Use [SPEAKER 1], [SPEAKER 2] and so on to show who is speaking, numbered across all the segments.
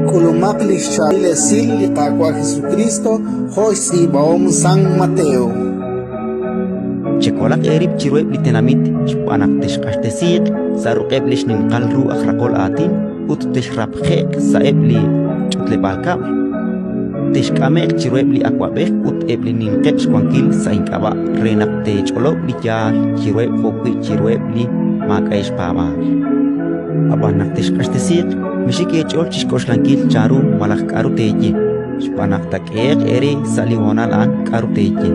[SPEAKER 1] K'ulumaq li xchaab'il esil li Qaawa' Jesukriist jo' xtz'iib'ahom San Mateo.
[SPEAKER 2] Chekolaq eerib' chiruheb' li tenamit xb'aan naq texq'axtesiiq sa' ruq'eb' li xninqal ru aj raqol aatin ut texrapje'q sa'eb' li ch'utleb'aal kab'l. Texk'ame'q chiruheb' li awab'ej ut eb' li ninqeb' xwankil sa' ink'ab'a' re naq teech'olob' li yaal chiruheb' jo'wi' chiruheb' li maak'a'eb' xpaab'aal. Ab'an naq texq'axtesiiq, mixik eech'ool chi xk'oxlankil chanru malaj k'aru teeye, xb'aan naq taak'ehe'q eere sa' li honal a'an k'aru teeye.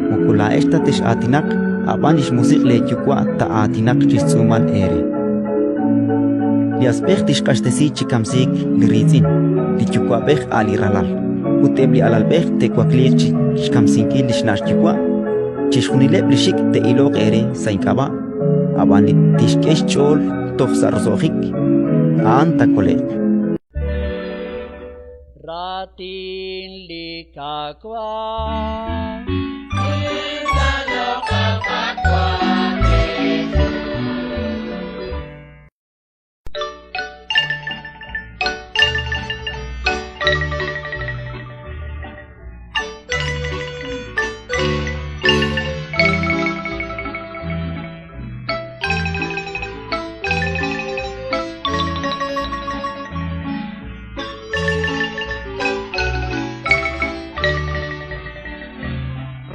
[SPEAKER 2] Moko laa'ex ta tex'aatinaq, a' b'an li xMusiq' leeYuwa' taa'aatinaq chi xtz'uumal eere. Li asb'ej tixq'axtesi chi kamsiik li riitz'in, li yuwa'b'ej a' li ralal, ut eb' li alalb'ej te'wakliiq chi xkamsinkil li xna' xyuwa'. Chixjunileb' li xik' te'iloq eere sa' ink'ab'a', ab'an li tixk'e xch'ool toj sa' roso'jik, a'an taakole'q.
[SPEAKER 3] Raatin li Qaawa'.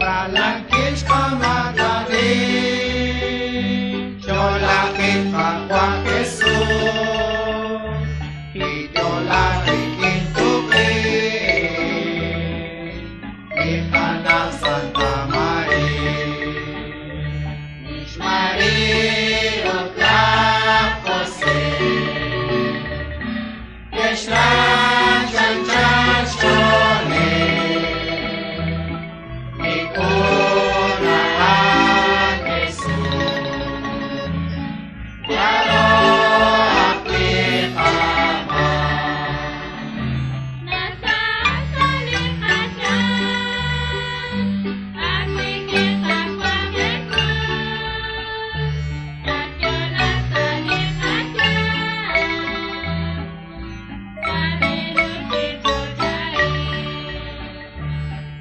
[SPEAKER 4] Ralankil xk'amatani, xyo'lajik Qaawa' Jesus, kiyo'la rik'in tuq'ixq, li qana' Santa Maria. Lix Maria ut laj José ke'xra chi anchal xch'ooleb' li k'uula'al Jesus. Yalo ajwi' qamaak.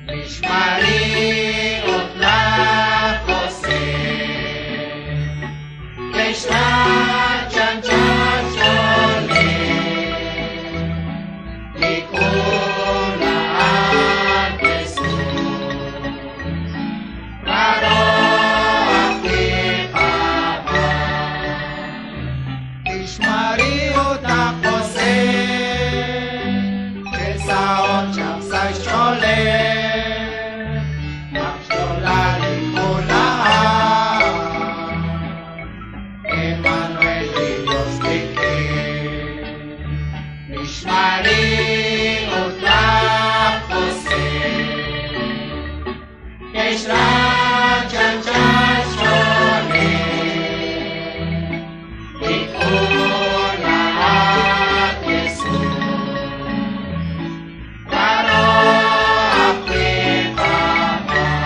[SPEAKER 4] Lix Maria ut laj José ke'xra chi anchal xch'ooleb' li k'uula'al Jesus. Raaro ajwi' qab'aan. Lix Maria ut laj José ke'saho'k chaq sa' xch'ooleb' naq xyo'la li k'uula'al. Emmanuel li Dios qik'in. Lix Maria ut laj José ke'xra chi anchal xch'ooleb' li k'uula'al Jesus. Raaro ajwi' qab'aan.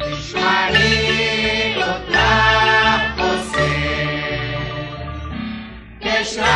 [SPEAKER 4] Lix Maria ut laj José ke'xra